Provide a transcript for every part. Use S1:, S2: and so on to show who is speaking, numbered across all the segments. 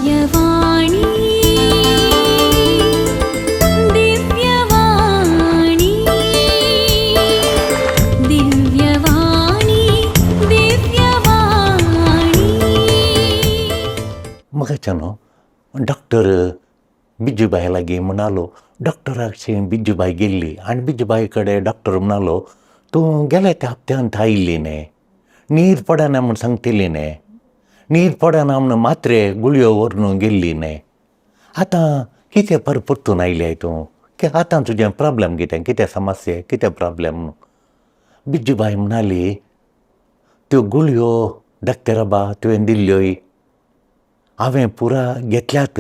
S1: दिव्यवाणी, दिव्यवाणी, दिव्यवाणी, दिव्यवाणी.
S2: मगाच्या न्हू डॉक्टर बिजूबाय लागीं म्हणालो. डॉक्टराक बिजूबाय गेल्ली आनी बिजूबाय कडेन डॉक्टर म्हणालो, तूं गेल्या त्या हप्त्यांत आयिल्ली न्ही, न्हीद पडना म्हूण सांगतिल्ली न्ही, न्हीद पडना म्हूण मात्रे गुळयो व्हरून गेल्ली न्ही, आतां कितें पर परतून आयल्याय तूं? आतां तुजें प्रॉब्लम कितें, कितें समस्या, कितें प्रॉब्लम म्हणून. बिजूबाय म्हणाली, त्यो गुळयो डॉक्टराबा तुवें दिल्ल्योय हांवें पुरा घेतल्यात.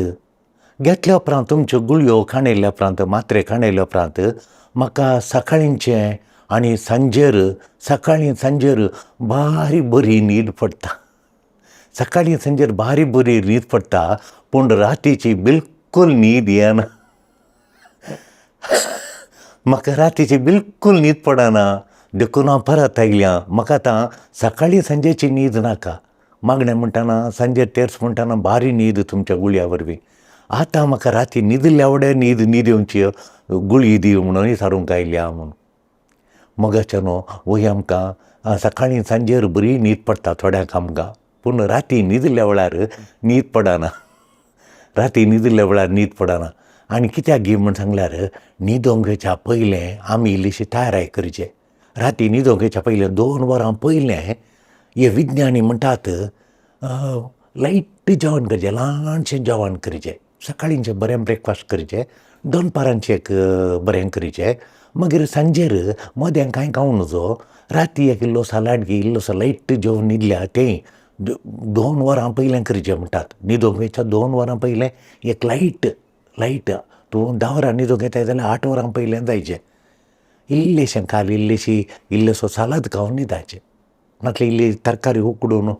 S2: घेतल्या उपरांत तुमच्यो गुळयो खाणयल्या उपरांत, मात्रे खाणयल्या उपरांत म्हाका सकाळींचें आनी सांजेर, सकाळीं सांजेर बारी बरी न्हीद पडटा. सकाळीं सांजेर बारी बरी न्हीद पडटा, पूण रातीची बिलकूल न्हीद येना. म्हाका रातीची बिलकूल न्हीद पडना, देखून हांव परत आयल्या. म्हाका आतां सकाळीं सांजेची न्हीद नाका. मागणें म्हणटना सांजेर तेर्स म्हणटना बारी न्हीद तुमच्या गुळया वरवीं. आतां म्हाका राती न्हिदिल्ल्या वडेन न्हीद न्हीद येवची गुळी दी म्हणून विचारूंक आयल्या म्हणून. मगाच्या न्हू वय आमकां सकाळीं सांजेर बरी न्हीद पडटा थोड्यांक आमकां, पूण राती न्हिदिल्ल्या वेळार न्हीद पडना. राती न्हिदिल्ल्या वेळार न्हीद पडना. आनी कित्याक गी म्हूण सांगल्यार न्हिदोंक वयच्या पयलें आमी इल्लीशी तयाराय करचे. राती न्हिदोंक वयच्या पयलें 2 वरां पयलें हे विज्ञानी म्हणटात लायट जेवण करचें, ल्हानशें जेवण करचें. सकाळींचें बरें ब्रेकफास्ट करचें, दनपारांचें एक बरें करचें, मागीर सांजेर मदें कांय खावं नजो. राती एक इल्लो सालाड घे, इल्लोसो लायट जेवन न्हिदल्या तें 2 वरां पयलें करचें म्हणटात. न्हिदोंक वयच्या 2 वरां पयलें एक लायट लायट तूं 10 वरां न्हिदोंक येताय जाल्यार 8 वरां पयलें जायचें. इल्लेशें खाल इल्लेशी इल्लेसो सालाद खावन न्हिदाचें, नातल्यार इल्ली तरकारी उकडून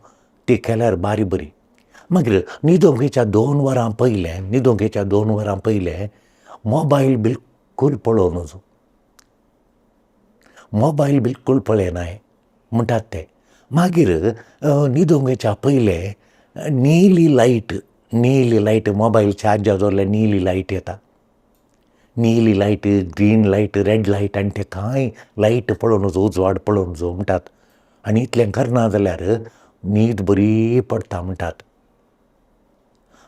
S2: ती केल्यार बारी बरी. मागीर न्हिदोंक वयच्या 2 वरां पयलें, न्हिदोंक वयच्या 2 वरां पयलें मोबायल बिलकूल पळोवं नजो. मोबायल बिलकूल पळयनाय म्हणटात ते. मागीर न्हिदोंक वयच्या पयलें नीली लायट, नीली लायट मोबायल चार्जार दवरल्यार नीली लायट येता. नीली light, green light, red light आनी ते कांय लायट पळोवं नजो, उजवाड पळोवं नजो म्हणटात. आनी इतलें करना जाल्यार न्हीद बरी पडटा म्हणटात.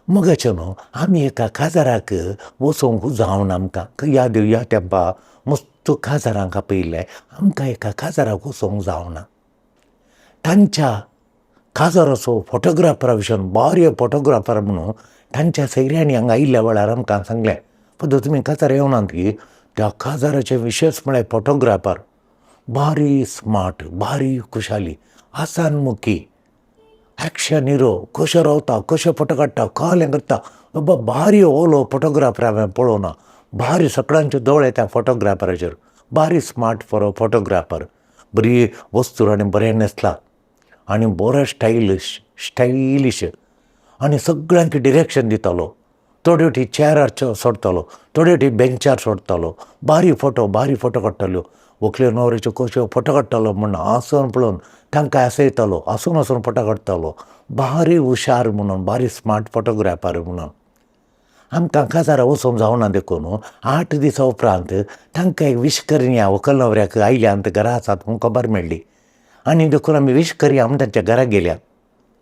S2: मगाचें न्हू आमी एका काजाराक वचोंक जावना आमकां. ह्या ह्या तेंपा मस्त काजारांक आपयिल्लें, आमकां एका काजाराक वचोंक जावना. तांच्या काजाराचो फोटोग्राफरा विशीं बरे फोटोग्राफर म्हणून तांच्या सैऱ्यांनी हांगा आयिल्ल्या वेळार आमकां सांगलें, पद्दत तुमी काजार येवनात की त्या काजाराचे विशेश म्हळ्यार फोटोग्राफर बारी स्मार्ट, बारी खुशाली, आसानमुखी, एक्शन हिरो, कशें रावता, कशें फोटो काडटा, कहलें करता, बाबा बारी ओलो फोटोग्राफर हांवें पळोवना. बारी सगळ्यांचे दोळे त्या फोटोग्राफराचेर. बारी स्मार्ट फोटोग्राफर, बरी वस्तू आनी बरें न्हेसला आनी बरो स्टायलिश स्टायलिश आनी सगळ्यांक डिरेक्शन दितालो. थोडे फावटी चेरार सोडतालो, थोडे फावटी बेंचार सोडतालो. बारी फोटो, बारी फोटो काडटाल्यो. व्हंकले न्हवऱ्याच्यो कश्यो फोटो काडटालो म्हूण हांसून पळोवन तांकां हांसयतालो, हांसून हांसून फोटो काडटालो. बारी हुशार म्हणून, बारी स्मार्ट फोटोग्राफर म्हणून. आमकां काजारा वचोंक जावना देखून 8 दिसां उपरांत तांकां एक वीश करया व्हंकल न्हवऱ्याक आयल्यांत घरा आसात म्हूण खबर मेळ्ळी आनी देखून आमी वीश करया म्हूण तांच्या घरा गेल्या,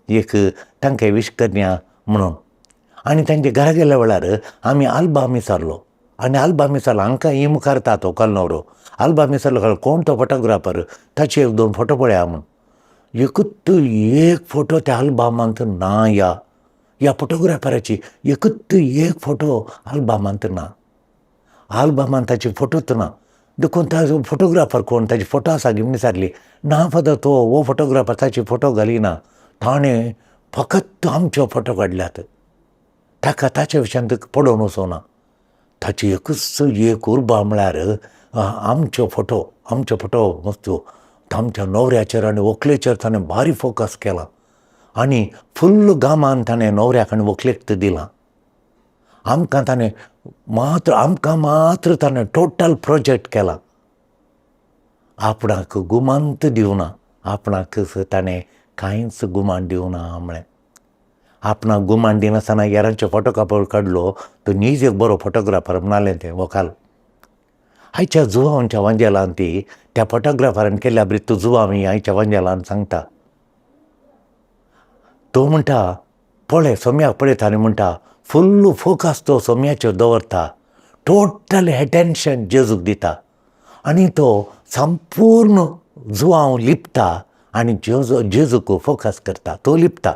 S2: एक तांकां वीश करया म्हणून. आनी तांच्या घरा गेल्या वेळार आमी आल्बाम विचारलो आनी आल्बाम विचारलो, हांकां ही मुखार येता व्हंकल न्हवरो. आल्बाम विचारलो कोण तो फोटोग्राफर, ताचे 1-2 फोटो पळया म्हूण. एकूच एक फोटो त्या आल्बामांत ना. ह्या ह्या फोटोग्राफराची एकूच एक फोटो आल्बामांत ना. आल्बामांत ताची फोटोच ना. देखून ताजो फोटोग्राफर कोण, ताची फोटो आसा गी म्हूण विचारली. ना फादर, तो हो फोटोग्राफर ताची फोटो घालिना, ताणें फकत आमच्यो फोटो काडल्यात. ताका ताच्या विशयांत पडोवन वचोना. ताची एकूच एक उर्बा म्हळ्यार आमच्यो फोटो, आमच्यो फोटो मस्त आमच्या न्हवऱ्याचेर आनी व्हंकलेचेर ताणें बारी फोकस केला आनी फुल्ल गामान ताणें न्हवऱ्याक आनी व्हंकलेक दिलां. आमकां ताणें मात्र, आमकां मात्र ताणें टोटल प्रोजेक्ट केला. आपणाक गुमांत दिवना, आपणाक ताणें कांयच गुमान दिवना म्हळें. आपणाक गुमान दिनासतना हेरांचे फोटो कापड काडलो तो नीज एक बरो फोटोग्राफर म्हणालें तें वकाल. आयच्या जुवांच्या वांजेलान ती त्या फोटोग्राफरान केल्या बरी तो जुवांव ही आयच्या वांजेलान सांगता. तो म्हणटा पळय सोम्याक पळयता आनी म्हणटा फुल्ल फोकस तो सोम्याचेर दवरता, टोटल एटेन्शन जेजूक दिता आनी तो संपूर्ण जुवांव लिपता आनी जेजूक फोकस करता. तो लिपता,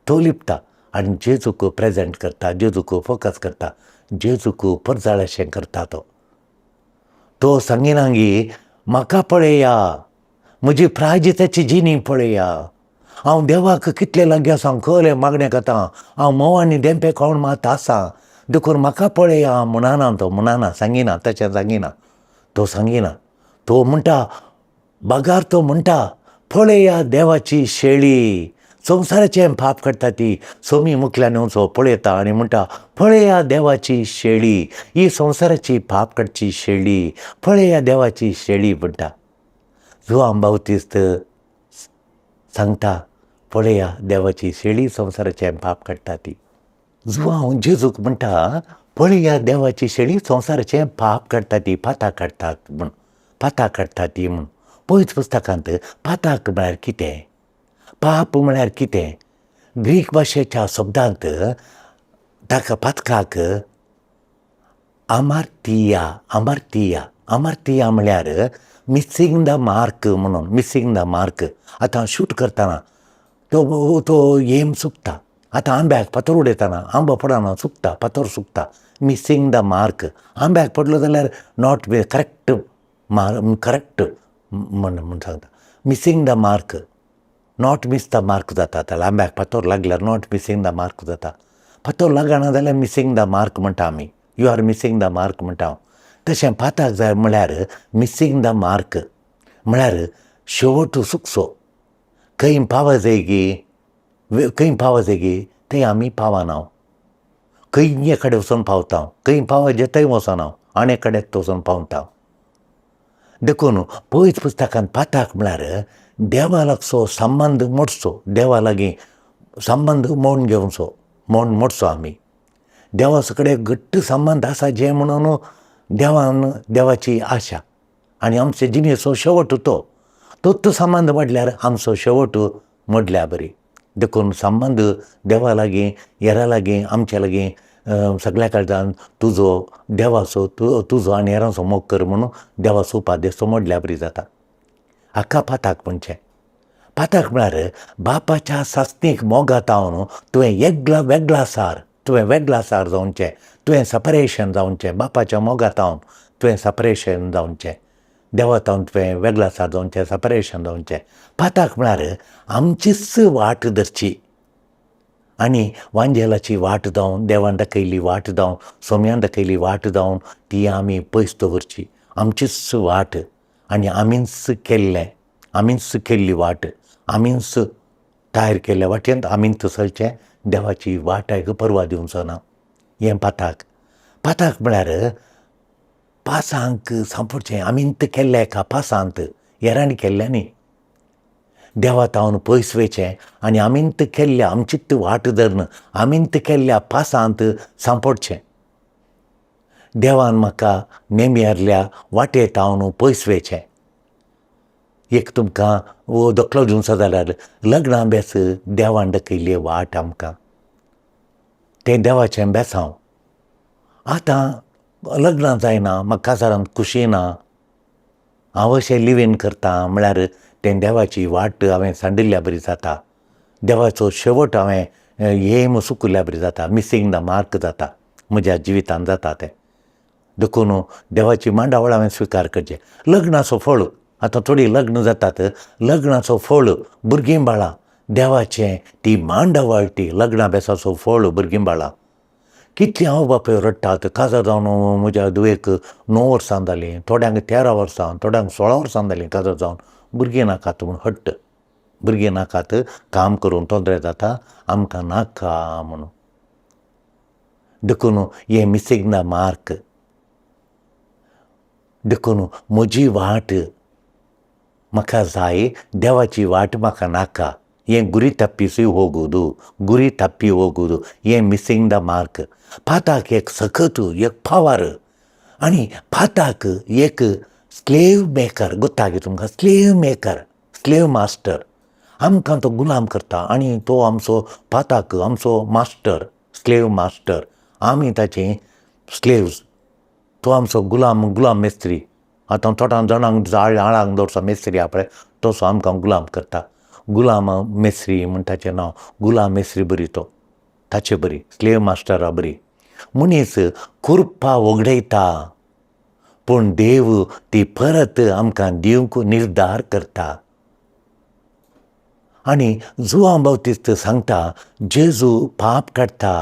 S2: तो लिपता आनी जेजूक प्रेजेंट करता, जेजूक फोकस करता, जेजूक परजळशें करता. तो तो सांगिना गी म्हाका पळया, म्हजी प्रायजिताची जिणी पळया, हांव देवाक कितले लागीं आसा, हांव कहलें मागणें करता, हांव मोव आनी देंपे खावन मात आसा, देखून म्हाका पळया म्हणना. तो म्हणना, सांगिना, तशें सांगिना, तो सांगिना. तो म्हणटा बागार, तो म्हणटा पळया देवाची शेळी, संवसाराचें पाप काडटा ती. सोमी मुखल्यान येवचो पळयता आनी म्हणटा पळया देवाची शेळी, ही संवसाराची पाप काडची शेळी, पळया देवाची शेळी म्हणटा. जुवान बावतिस्त सांगता पळया देवाची शेळी, संवसाराचें पाप काडटा ती. जुवांव जेजूक म्हणटा पळया देवाची शेळी, संवसाराचें पाप काडटा ती, पाताक काडटात म्हूण, पाताक काडटा ती म्हूण. पयच पुस्तकांत पाताक म्हळ्यार कितें, पाप म्हळ्यार कितें, ग्रीक भाशेच्या शब्दांत ताका पातकाक अमार्तिया, अमार्तिया, अमार्तिया म्हळ्यार मिसींग the mark म्हणून, मिसींग the mark. आतां शूट करतना तो तो एम चुकता. आतां आंब्याक फातर उडयतना आंबो पडना, चुकता, फातर चुकता, मिसींग the mark. आंब्याक पडलो जाल्यार not correct mark, correct म्हण सांगता, missing the mark, not miss the mark जाता. जाल्यार आंब्याक फातर लागल्यार not missing the mark जाता. फातर लागना जाल्यार मिसींग the mark म्हणटा आमी, you are missing the mark म्हणटा हांव. तशें पाताक जाय म्हळ्यार मिसींग the mark म्हळ्यार शेवट चुकचो, खंय पाव जायगी, खंय पाव जायगी थंय आमी पावना, खंय कडेन वचून पावता, खंय पावजे थंय वचना, आनी कडेन वचून पावता. देखून पयच पुस्तकांत पाताक म्हळ्यार देवा लागचो संबंद मोडचो, देवा लागीं संबंद मोडून घेवचो, मोड मोडचो आमी. देवा कडेन घट्ट संबंद आसा जें म्हणून देवान देवाची आशा आनी आमचे जिणेचो शेवट तो तोच संबंद मोडल्यार आमचो शेवट मोडल्या बरी. देखून संबंद देवा लागीं, हेरां लागीं, आमच्या लागीं सगळ्या काळजान तुजो देवाचो तुजो आनी हेरांचो मोग कर म्हणून देवाचो उपादेश तो मोडल्या बरी जाता. हाका पाताक म्हणचें. पाताक म्हळ्यार बापाच्या सासणीक मोगातावन तुवें वेगळा वेगळा सार, तुवें वेगळा सार जावचें, तुवें सपरेशन जावचें, बापाच्या मोगातावन तुवें सपरेशन जावचें, देवातावन तुवें वेगळा सार जावचें, सपरेशन जावचें. पाताक म्हळ्यार आमचीच वाट धरची आनी वांजेलाची वाट जावन, देवान दाखयल्ली वाट जावन, सोम्यान दाखयल्ली वाट जावन ती आमी पयस दवरची, आमचीच वाट आनी आमीच केल्लें, आमीच केल्ली वाट, आमीच तयार केल्ल्या वाटेंत आमीच चलचें, देवाची वाटाक पर्वा दिवचो ना. हें पाताक. पाताक म्हळ्यार पासांक सांपडचें, आमीच केल्ल्या एका पासांत, हेरांनी केल्ल्या न्ही, देवा तावन पयस वयचें आनी आमीच केल्ल्या आमचीच वाट धरून आमीच केल्ल्या पासांत सांपडचें. देवान म्हाका नेमियारल्या वाटे तावन पयस वयचें. एक तुमकां धकलो दिवचो जाल्यार लग्ना बेस देवान दाखयल्ली वाट आमकां, तें देवाचें बेसांव. आतां लग्नां जायना, म्हाका काजारांत खुशी ना, हांव अशें लिवीन करता म्हळ्यार तें देवाची वाट हांवें सांडिल्ल्या बरी जाता, देवाचो शेवट हांवें एम चुकिल्ल्या बरी जाता, मिसींग the mark जाता म्हज्या जिवितांत जाता तें. देखून देवाची मांडावळ हांवें स्विकार करचें. लग्नाचो फळ, आतां थोडीं लग्न जातात, लग्नाचो फळ भुरगीं बाळां, देवाचें ती मांडावळ, ती लग्ना बेसाचो फळ भुरगीं बाळां. कितलीं आवय बापूय रडटात, काजार जावन म्हज्या धुवेक 9 वर्सां जालीं, थोड्यांक 13 वर्सां, थोड्यांक 16 वर्सां जालीं काजार जावन, भुरगीं नाकात म्हूण हट्ट, भुरगीं नाकात, काम करून तोंदरे जाता, आमकां नाका म्हणून. देखून हें मिसींग the mark. देखून म्हजी वाट म्हाका जाय, देवाची वाट म्हाका नाका, हें गुरी तप्पिसूय होगुदू, गुरी तप्पी होगुदू, हें मिसींग the mark. पाताक एक सकत, एक पावर आनी पाताक एक स्लेव मेकर, गोत्तागी तुमकां, स्लेव मेकर, स्लेव मास्टर. आमकां तो गुलाम करता आनी तो आमचो पाताक आमचो मास्टर, स्लेव मास्टर, आमी ताचे स्लेव्स. तो आमचो गुलाम, गुलाम मेस्त्री. आतां थोड्या जाणांक जाळ आळांक दवरचो मेस्त्री आहा पळय, तसो आमकां गुलाम करता. गुलाम मेस्त्री म्हण ताचें नांव, गुलाम मेस्त्री बरी तो, ताचे बरी, स्लेव मास्टरा बरी. मनीस कुरपा वगडयता पूण देव ती परत आमकां दिवंक निर्धार करता. आनी जुवांव बावतिस्त सांगता, जेजू पाप काडटा,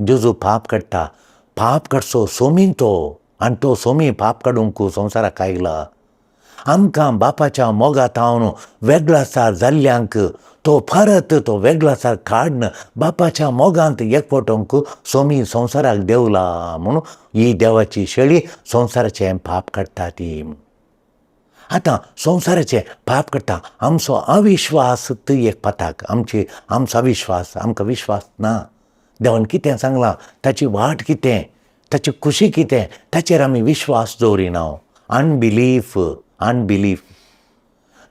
S2: जेजू पाप काडटा, पाप काडचो सोमीन तो, आनी तो सोमी पाप काडूंक संवसाराक आयला. आमकां बापाच्या मोगा तावन वेगळासार जाल्ल्यांक तो परत तो वेगळासार काडून बापाच्या मोगांत एकवटोवंक सोमी संवसाराक देंवला. म्हणून ही देवाची शेळी संवसाराचें पाप काडटा ती. आतां संवसाराचें पाप काडटा आमचो अविश्वास, ती एक पताक आमची, आमचो अविश्वास, आमकां विश्वास ना. देवान कितें सांगलां, ताची वाट कितें, ताची खुशी कितें, ताचेर आमी विश्वास दवरिना. Unbelief, unbelief.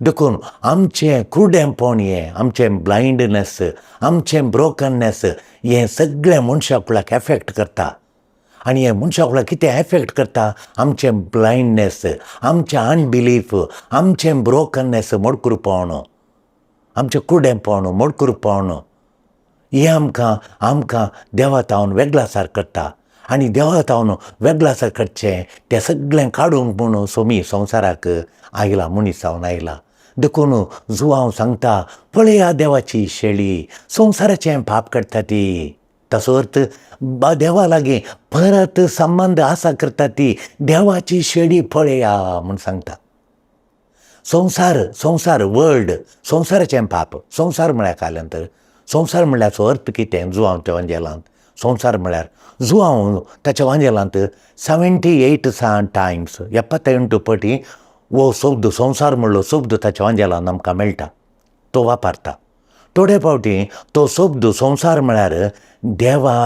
S2: देखून आमचें कुरडेंपण हें, आमचें ब्लायंडनेस, आमचें ब्रोकननेस हें सगळें मनशा कुळाक एफेक्ट करता. आनी हें मनशा कुळाक कितें एफेक्ट करता? आमचें ब्लायंडनेस, आमचें अनबिलीफ, आमचें ब्रोकननेस, मोडकुरपण, आमचें कुरडेंपण, मोडकुरपण, हें आमकां आमकां देवा तावन वेगळासार करता. आनी देवा तावन वेगळासार करचें तें सगळें काडूंक म्हूण सोमी संवसाराक आयला, मनीस जावन आयला. देखून जुवांव सांगता, पळया देवाची शेळी संवसाराचें पाप काडटा ती. ताचो अर्थ देवा लागीं परत संबंद आसा करता ती देवाची शेळी पळया म्हूण सांगता. संवसार, संवसार, वर्ल्ड, संवसाराचें पाप. संवसार म्हळ्यार काय नंतर संवसार म्हळ्याचो अर्थ कितें? जुवांव त्या वांजेलांत संवसार म्हळ्यार जुवांव ताच्या वांजेलांत 78 टायम्स, 78 पटी हो शब्द संवसार म्हणलो शब्द ताच्या वांजेलांत आमकां मेळटा, तो वापरता. थोडे फावटी तो शब्द संवसार म्हळ्यार देवा,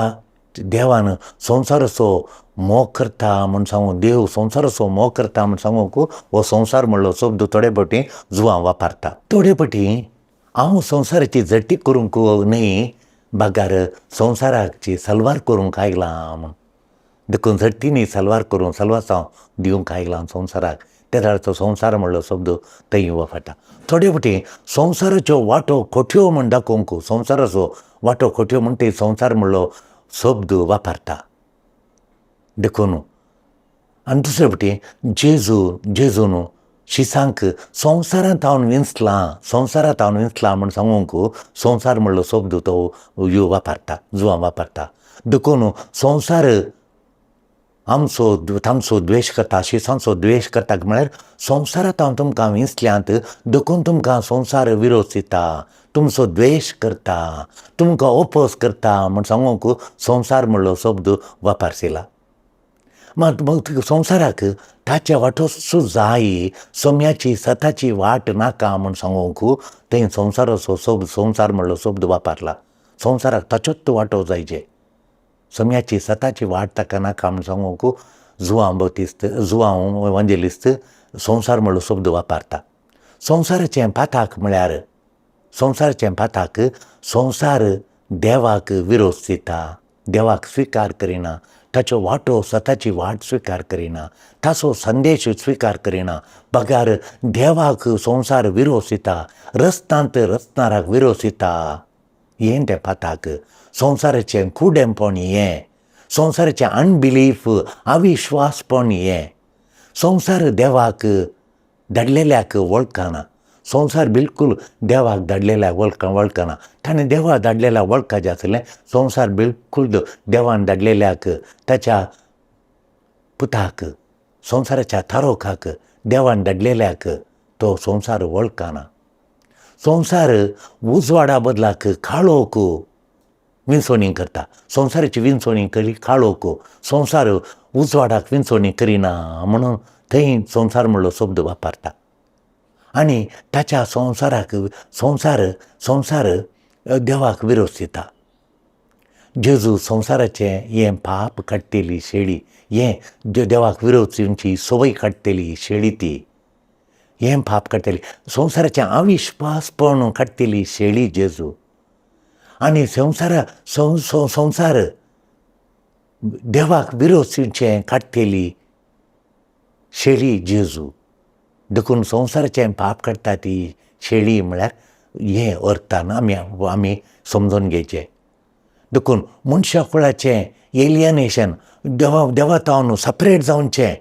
S2: देवान संवसाराचो मोग करता म्हूण सांगून, देव संवसाराचो मोग करता म्हूण सांगूंक हो संवसार म्हणलो शब्द थोडे फावटी जुवांव वापरता. थोडे फावटी हांव संवसाराची झडटी करूंक न्हय, बगार संवसाराची सलवार करूंक आयलां म्हूण. देखून झडटी न्ही, सलवार करूंक, सलवासांव दिवंक आयलां संवसाराक. त्या वेळाचो संवसार म्हणलो शब्द थंय वापरता. थोडे फावटी संवसाराच्यो वाटो खोट्यो म्हूण दाखोवंक, संवसाराचो वाटो खोट्यो म्हूण ते संवसार म्हणलो शब्द वापरता. देखून आनी दुसरे फावटी जेजू, जेजून शिसांक संवसारांत हांव विंचलां, संवसारांत हांव विंचलां म्हूण सांगूंक संवसार म्हणलो शब्द तो यो वापरता, जुवां वापरता. देखून संवसार आमचो तांचो द्वेश करता, शिसांचो द्वेश करता. म्हळ्यार संवसारांत हांव तुमकां विंचल्यांत, देखून तुमकां संवसार विरोध दिता, तुमचो द्वेश करता, तुमकां ओपोज करता म्हूण सांगूंक संवसार म्हणलो शब्द वापरशिला. मात मग संवसाराक ताच्या वाटोच जाय, सोम्याची सताची वाट नाका म्हूण सांगूंक थंय संवसाराचो शब्द, संवसार म्हणलो शब्द वापरला. संवसाराक ताचोच वाटो जायचे, सोम्याची सताची वाट ताका नाका म्हूण सांगूंक जुवांव बतिस्त, जुवांव वांजेलिस्त संवसार म्हणलो शब्द वापरता. संवसाराचें पाताक म्हळ्यार, संवसाराचें पाताक संवसार देवाक विरोध दिता, देवाक स्विकार करिना, ताच्यो वाटो सताची वाट स्विकार करिना, ताचो संदेश स्विकार करिना, बगार देवाक संवसार विरोध दिता, रस्तांत रचणाराक विरोध दिता. हें तें पाताक, संवसाराचें कुडेंपण हें, संवसाराचें अनबिलीफ, अविश्वासपण हें. संवसार देवाक धाडलेल्याक वळखना, संवसार बिलकूल देवाक धाडलेल्याक वळखना. ताणें देवाक धाडलेल्याक वळखाचें आसलें, संवसार बिलकूल देवान धाडलेल्याक, ताच्या पुताक, संवसाराच्या थारोखाक, देवान धाडलेल्याक तो संवसार वळखना. संवसार उजवाडा बदलाक काळोख विंचवणी करता. संवसाराची विंचवणी केली काळोख, संवसार उजवाडाक विंचवणी करिना म्हणून थंय संवसार म्हणलो शब्द वापरता. आनी ताच्या संवसाराक संवसार संवसार देवाक विरोस दिता. जेजू संवसाराचें हें पाप काडटली शेळी, हें देवाक विरोध दिवची संवय काडटली शेळी, ती हें पाप काडटली, संवसाराचें अविश्वासपण काडटली शेळी जेजू. आनी संवसारा संवसार देवाक विरोध दिवचें काडटली शेळी जेजू. देखून संवसाराचें पाप काडटा ती शेळी म्हळ्यार हें अर्थान आमी आमी समजून घेवचें. देखून मनशा कुळाचें एलियनेशन, देवा देवा तावन सपरेट जावचें,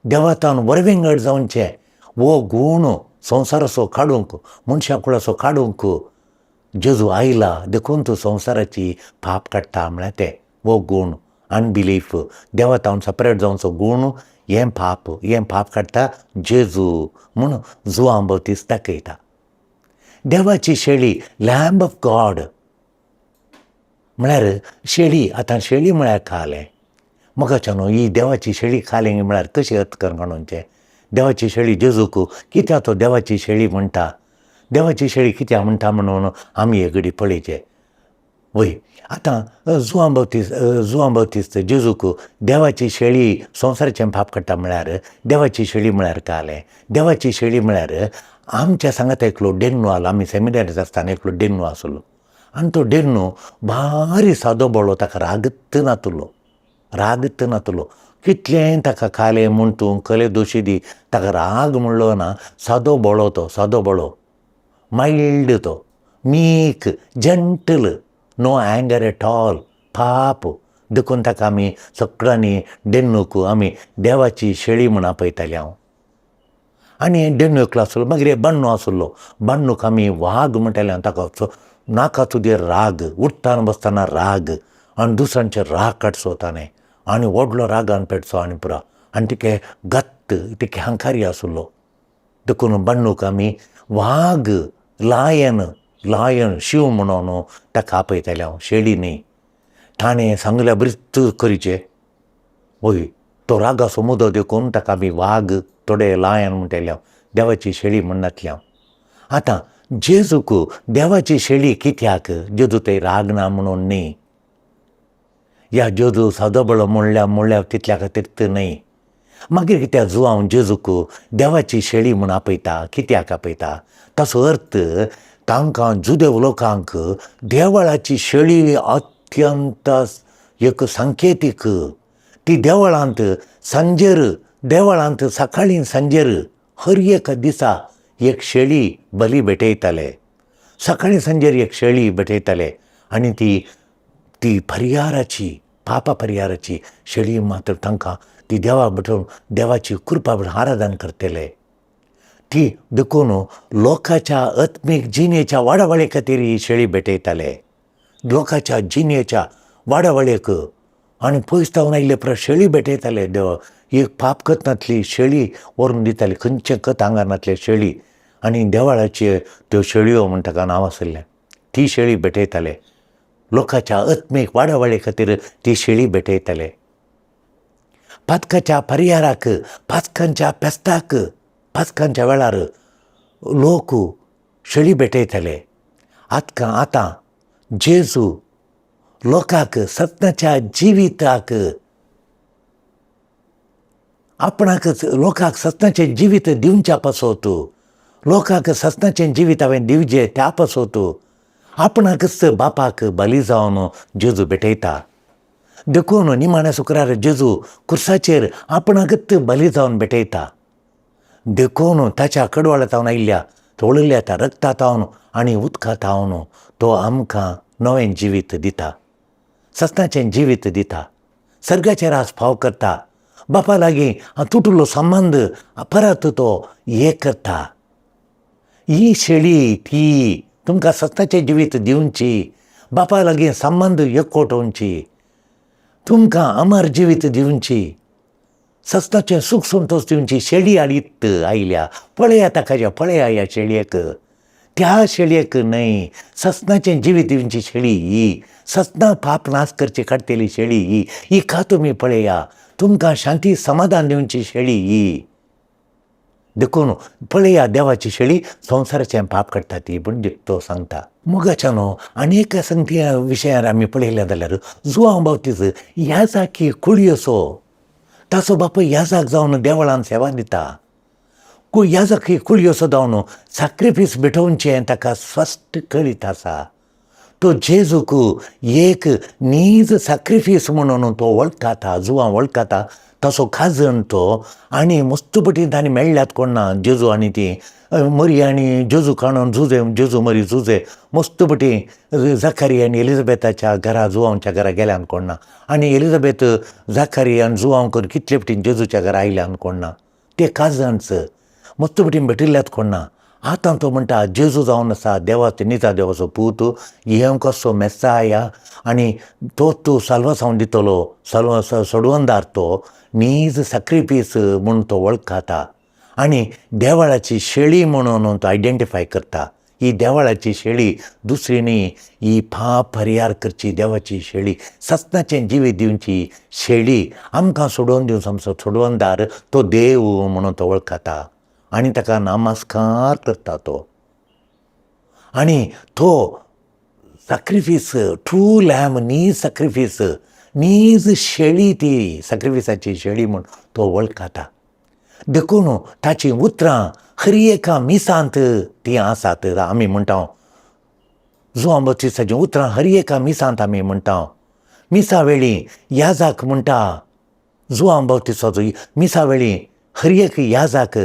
S2: देवा तावन वरविंगड जावचें, हो गूण संवसाराचो काडूंक, मनशा कुळाचो काडूंक जेजू आयला. देखून तूं संवसाराची पाप काडटा म्हळ्यार तें हो गूण अनबिलीफ, देवा तावन सपरेट जावचो गूण, हें पाप, हें पाप काडटा जेजू म्हूण जुवांव बाप्तीस्त दाखयता. देवाची शेळी, लॅम्ब ऑफ गॉड म्हळ्यार शेळी. आतां शेळी म्हळ्यार खालें मोगाच्या न्हू, ही देवाची शेळी खालें म्हळ्यार कशें अर्थ करून काडूंचें? देवाची शेळी जेजूक कित्याक तो देवाची शेळी म्हणटा, देवाची शेळी कित्याक म्हणटा म्हणून आमी हे घडी पळयचें. वय, आतां जुवां बाप्तीस्त, जुवां बाप्तीस्त जेजूक देवाची शेळी संवसाराचें पाप काडटा म्हळ्यार देवाची शेळी म्हळ्यार कालें. देवाची शेळी म्हळ्यार आमच्या सांगाता एकलो डेन्नू आलो, आमी सेमिनारींत आसतना एकलो डेन्नू आसलो आनी तो डेन्नू भारी सादो बोळो, ताका रागत नातलो, रागत नातलो. कितलें ताका खालें म्हूण तूं कले दोशी दी, ताका राग म्हणलो ना. सादो बोळो तो, सादो बोळो, मायल्ड तो, meek, gentle, no anger at all, पाप. देखून ताका आमी सगळ्यांनी डेन्नूक आमी देवाची शेळी म्हूण आपयताले हांव. आनी डेन्नू एकलो आसलो, मागीर एक बाण्णू आसलो, बाण्णूक आमी वाग म्हणटाले. ताका नाका तुजेर राग, उठ्ठताना बसतना राग आनी दुसऱ्यांचेर राग काडचो ताणें आनी व्हडलो रागान पेटचो आनी पुरो, आनी तिके गत्त, तिके हंकारी आसलो. देखून बाण्णूक आमी वाग, लायन, लायन शिंव म्हणून ताका आपयताले हांव, शेळी न्ही. ताणें सांगल्या बरीच करीचें. वय, तो रागाचो मुदो देखून ताका आमी वाग, थोडे लायन म्हणटाले हांव, देवाची शेळी म्हणनातलें हांव. आतां जेजूक देवाची शेळी कित्याक? जेजू थंय राग ना म्हणून न्ही, या जेजू सादो बळो म्हणल्या म्हणल्यार तितल्या खातीर न्हय. मागीर कित्याक जुवांव जेजूक देवाची शेळी म्हूण आपयता, कित्याक आपयता? ताचो अर्थ तांकां जुदेव लोकांक देवळाची शेळी अत्यंत एक सांकेतीक. ती देवळांत सांजेर, देवळांत सकाळीं सांजेर हर एका दिसा एक शेळी बली भेटयताले, सकाळीं सांजेर एक शेळी भेटयताले आनी ती ती परिहाराची, पापा परिहाराची शेळी मात्र तांकां ती देवा भेटोवन देवाची कृपा भेटोवन आराधन करतले ती. देखून लोकांच्या आत्मीक जिणेच्या वाडावळे खातीर ही शेळी भेटयताले, लोकांच्या जिणेच्या वाडावळेक. आनी पयस जावन आयिल्ले परत शेळी भेटयताले. देव एक पाप कत नातली शेळी व्हरून दिताली, खंयचें कत आंगार नातलें शेळी, आनी देवाळाचे त्यो शेळयो म्हूण ताका नांव आशिल्लें, ती शेळी भेटयताले. लोकांच्या आत्मीक वाडावळे खातीर ती शेळी भेटयताले. पातकाच्या परिहाराक, पातकांच्या फेस्ताक, पातकांच्या वेळार लोक शेळी भेटयताले. आतां आतां जेजू लोकांक सत्नाच्या जिविताक, आपणाकच लोकांक सत्नाचें जिवीत दिवच्या पासत, लोकांक सत्नाचें जिवीत हांवें दिवचें त्या पासत आपणाकच बापाक बली जावन जेजू भेटयता. देखून निमाण्या शुक्रार जेजू खुर्साचेर आपणाकच बली जावन भेटयता. देखून ताच्या कडवाळा तावन आयिल्ल्या तोळिल्ल्या त्या रक्ता तावन आनी उदका तावन तो आमकां नवें जिवीत दिता, सत्नाचें जिवीत दिता, सर्गाचें राज फाव करता, बापा लागीं तुटुल्लो संबंद परत तो एक करता. ही शेळी ती तुमकां सत्नाचें जिवीत दिवची, बापा लागीं संबंद एकवटोवची, तुमकां अमर जिवीत दिवची, सस्नाचें सूख संतोश दिवची शेळी हाडीत आयल्या. पळया ताका, पळया ह्या शेळयेक, त्या शेळयेक न्हय, सस्नाचें जिवीत दिवची शेळी ही, सस्ना पाप नाश करची काडटली शेळी ही, हिका तुमी पळया, तुमकां शांती समाधान दिवची शेळी ही. देखून पळया देवाची शेळी संवसाराचें पाप काडटा ती म्हूण तो सांगता. मोगाच्या न्हू आनी एका संगती विशयार आमी पळयलें जाल्यार जुवांव बावतीस याजाकी कुळयोसो ताचो बापूय याजाक जावन देवळान सेवा दिता. याजक ही कुळयोसो जावन साक्रिफीस भेटोवचें ताका स्पश्ट कळीत आसा. तो जेजूक एक नीज साक्रिफीस म्हणून तो वळखता, जुवां वळखता, तसो खाजन तो. आनी मस्तपटी तांणी मेळ्ळ्यात कोण ना जेजू आनी ती मरी आनी जेजू काणून जुजे जेजू मरी जुजे मस्तपटी जाकारी आनी एलिझाबेथाच्या घरा जुवांच्या घरा गेल्यान कोण ना. आनी एलिझाबेथ जाकारी आनी जुवांव करून कितले पटी जेजूच्या घरा आयल्यान कोण ना. ते काजन्स मस्तपटी भेटिल्ल्यात कोण ना. आतां तो म्हणटा जेजू जावन आसा देवाचो निजा देवाचो पूत, हें कसो मेस्साया आनी तो तूं साल्वासांव दितलो, साल्वा सोडवणदार तो नीज साक्रिफीस म्हूण तो वळखता आनी देवळाची शेळी म्हणून तो आयडेंटिफाय करता. ही देवळाची शेळी दुसरी न्ही, ही पाप परिहार करची देवाची शेळी, सस्नाचें जिवीत दिवची शेळी, आमकां सोडोवन दिवचो आमचो सोडवणदार तो देव म्हणून तो वळखता आनी ताका नमस्कार करता तो. आनी तो साक्रिफीस ट्रू लॅम नीज साक्रिफीस नीज शेळी ती साक्रिफिसाची शेळी म्हूण तो वळखता. देखून ताचीं उतरां हर एका मिसांत तीं आसात. आमी म्हणटा जुवां बत्तिसाचीं उतरां हर एका मिसांत आमी म्हणटा. मिसा वेळी याजाक म्हणटा जुवां बाप्तिस्ताचो, मिसा वेळी हर एक याजाक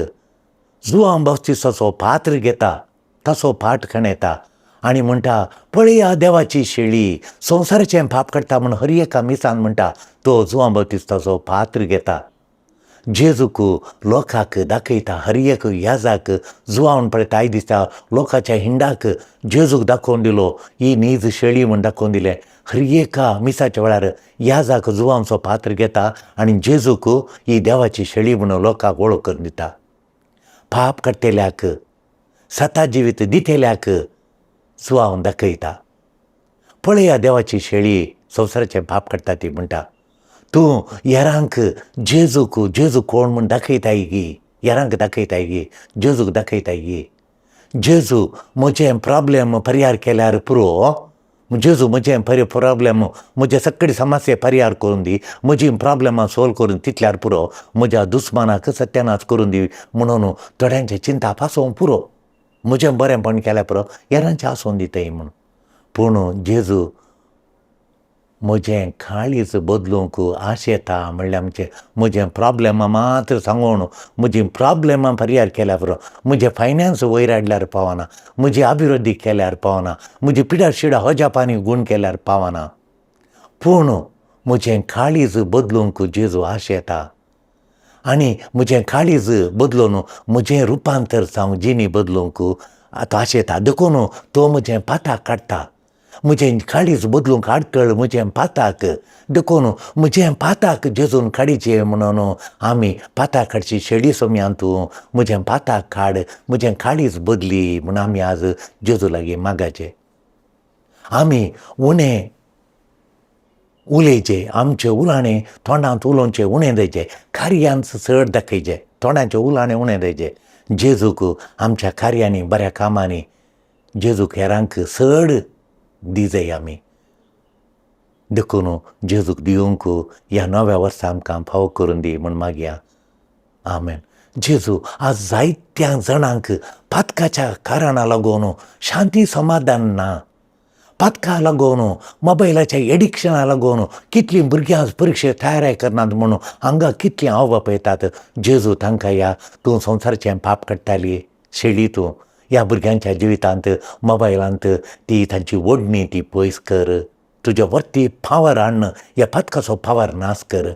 S2: जुवां बाप्तिस्ताचो पात्र घेता, ताचो पाठ खणयता आनी म्हणटा पळया देवाची शेळी संवसाराचें पाप काडटा म्हूण हर एका मिसान म्हणटा तो जुवां बाप्तिस्ताचो पात्र घेता. जेजूक लोकांक दाखयता, हर एक याजाक जुवान पळयता. आयज दिसता लोकांच्या हिंडाक जेजूक दाखोवन दिलो, ही नीज शेळी म्हूण दाखोवन दिलें. हर एका मिसाच्या वेळार याजाक जुवांचो पात्र घेता आनी जेजूक ही देवाची शेळी म्हणून लोकांक वळख करून दिता. पाप काडटेल्याक सता जिवीत दितेल्याक जुवान दाखयता. पळया देवाची शेळी संवसाराचें पाप काडटा ती म्हणटा. तूं हेरांक जेजूक जेजू कोण म्हूण दाखयताय गी, हेरांक दाखयताय गी, जेजूक दाखयताय गी. जेजू म्हजें प्रॉब्लेम परिहार केल्यार पुरो, जेजू म्हजें प्रॉब्लेम म्हजे सगळी समस्या परिहार करून दी, म्हजी प्रॉब्लेमां सोल्व करून तितल्यार पुरो, म्हज्या दुस्मानाक सत्यानाश करून दी म्हणून थोड्यांचें चिंता आसूंक पुरो, म्हजें बरेंपण केल्यार पुरो, हेरांचें आसून दिताय म्हूण. पूण जेजू म्हजें काळीज बदलूंक आशेता म्हणल्यार आमचें म्हजें प्रॉब्लेमां मात्र सांगून म्हजीं प्रॉब्लेमां परिहार केल्यार पुरो, म्हजें फायनान्स वयर हाडल्यार पावना, म्हजी अभिवृद्धी केल्यार पावना, म्हजी पिडा शिडा हजापानी गूण केल्यार पावना, पूण म्हजें काळीज बदलूंक जेजू आशेता आनी म्हजें काळीज बदलून म्हजें रुपांतर जावं जिणी बदलूंक आतां आशेता. देखून तो म्हजें पाताक काडटा, म्हजें काळीज बदलूंक आडकळ म्हजें पाताक. देखून म्हजें पाताक जेजून काडीचें म्हणून आमी पाताक काडची शेळी सोम्यान तूं म्हजें पाताक काड, म्हजें काळीज बदली म्हूण आमी आज जेजू लागीं मागाचें. आमी उणें उलयचें, आमचें उलाणें तोंडांत उलोवचें उणें जायचें, कार्यांत चड दाखयचें, तोंडाचें उलाणें उणें जायचें. जेजूक आमच्या कार्यांनी बऱ्या कामांनी जेजूक हेरांक चड दिजय आमी. देखून जेजूक दिवंक ह्या नव्या वर्सा आमकां फावो करून दी म्हूण मागया. आमेन. जेजू आज जायत्या जाणांक पातकाच्या कारणा लागून शांती समाधान ना, पातका लागून मोबायलाच्या एडिक्शना लागून कितलीं भुरगीं आज परिक्षे तयाराय करनात म्हणून हांगा कितलीं आवय बापूय येतात. जेजू तांकां ह्या तूं संवसाराचें पाप काडटाली शेळी तूं ह्या भुरग्यांच्या जिवितांत मोबायलांत ती तांची ओडणी ती पयस कर, तुज्या वरती पावर हाडून ह्या पातकाचो पावर नाश कर.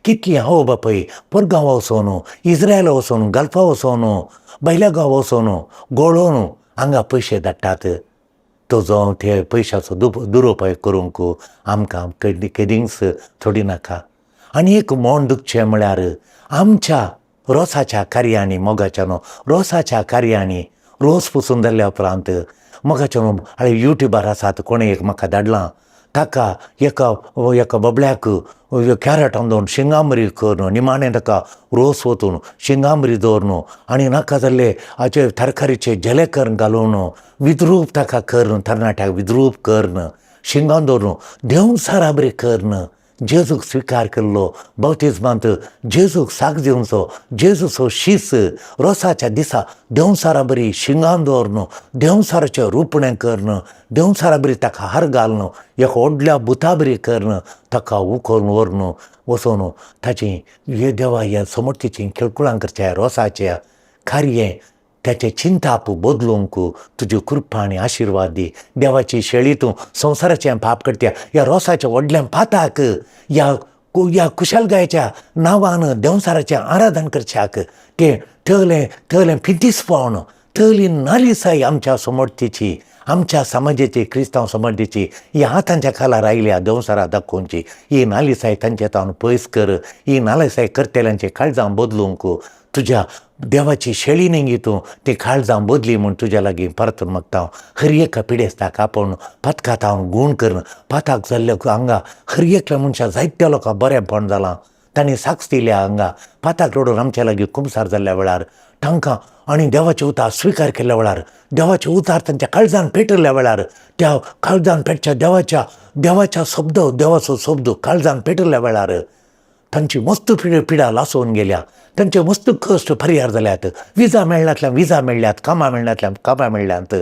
S2: कितलीं आवय बापूय परगांव वचोन, इस्रायल वचोन, गल्फा वचोन, भायल्या गांव वचोन गोळोन हांगा पयशे धाडटात. तो जावं ते पयशाचो दुरुपयोग करूंक आमकां केदींच थोडी नाका. आनी एक मोन दुखचें म्हळ्यार आमच्या रोसाच्या कार्यांनी मोगाच्या न्हू रोसाच्या कार्यांनी रोस पुसून जाल्ल्या उपरांत मोगाच्या न्हू हांवें युट्यूबार आसात कोणें एक म्हाका धाडलां ताका एका एका बबल्याक कॅरटान दवरून शिंगामरी करून निमाणें ताका रोस वतून शिंगामरी दवरून आनी नाका जाल्ले हाचे तरकारीचे जेले करून घालून विद्रूप ताका करून तरणाट्याक विद्रूप करून शिंगां दवरून देंवचारा बरी करून जेजूक स्विकार केल्लो बाप्तिज्मांत जेजूक साक दिवचो जेजूचो शीस रोसाच्या दिसा देंवचारा बरी शिंगां दवरून देंवचाराचें रुपणें करून देंवचारा बरी ताका हार घालून एका व्हडल्या भुता बरी करून ताका उखलून व्हरून वचून ताची हे देवा ह्या समर्थीची खेळकुळां करच्या रोसाच्या कार्य ताचें चिंताप बदलूंक तुजी कृपा आनी आशिर्वाद दी. देवाची शेळी तूं संवसाराचें पाप करत्या ह्या रोसाच्या व्हडल्या पाताक ह्या ह्या कुशलगायच्या नांवान देंवचाराचें आराधन करच्याक तें तलें तलें पिंतीसपण तली नालिसाय आमच्या समर्थीची आमच्या समाजाची क्रिस्तांव समाजाची ही हातांच्या खाला आयल्या देंवचारा दाखोवची ही नालिसाय तांच्या तावन पयस कर. ही नालिसाय करतल्यांचे काळजां बदलूंक तुज्या देवाची शेळी नेंगी तूं ती काळजां बदली म्हूण तुज्या लागीं परतून मागता हांव. हर एका पिडेस्ताक आपोवन पातकात हांव गूण करून पाताक जाल्ल्या हांगा हर एकल्या मनशाक जायत्या लोकांक बरेंपण जालां तांणी साक्ष दिल्या हांगा पाताक रडून आमच्या लागीं कुमसार जाल्ल्या वेळार तांकां आनी देवाचे उतार स्विकार केल्ल्या वेळार देवाचे उतार तांच्या काळजान पेटिल्ल्या वेळार त्या काळजान पेटच्या देवाच्या देवाच्या शब्द देवाचो शब्द काळजान पेटिल्ल्या वेळार तांची मस्त पिडा लासोवन गेल्या तांचे मस्त कश्ट परिहार जाल्यात विजा मेळ्ळ्यांतल्यान विजा मेळ्ळ्यात कामां मेळ्ळ्यांतल्यान कामां मेळ्ळ्यांत.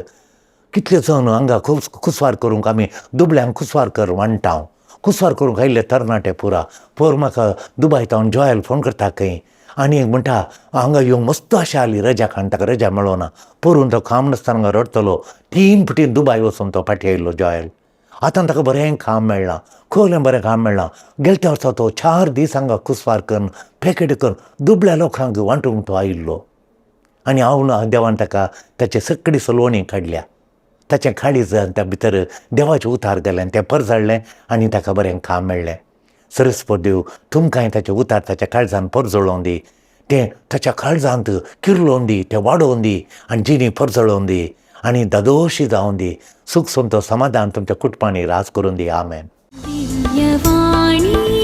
S2: कितले जाण हांगा कुसवार करूंक आमी दुबळ्यांक कुसवार कर म्हणटा हांव कुसवार करूंक आयिल्ले तरणाटे पुरा पोर म्हाका दुबाय तावन जॉयल फोन करता खंय आनी म्हणटा हांगा येवंक मस्त आशा आली रजा काडून ताका रजा मेळना पोरून तो काम नासतना हांगा रडटलो 3 फुटी दुबाय वचून तो फाटीं आयिल्लो जॉयल. आतां ताका बरें काम मेळ्ळां खोलें बरें काम मेळ्ळां. गेल्या वर्सा तो 4 दीस हांगा कुसवार करून पॅकेट करून दुबळ्या लोकांक वांटूंक तो आयिल्लो आनी हांव ना देवान ताका ताचे सगळी सलवणी काडल्या ताचें काळीज त्या भितर देवाचें उतार गेलें आनी तें परजळ्ळें आनी ताका बरें काम मेळ्ळें. सरस्पत देव तुमकांय ताचें उतार ताच्या काळजान परजळोवन दी तें ताच्या काळजांत किरलोवन दी तें वाडोवन दी आनी जिणी परजळोवन दी आनी दादोशी जावन दी. सुख संतो समाधान तुमच्या कुटुंबांनी राज करून दी. आमेन.
S1: दिव्यवाणी.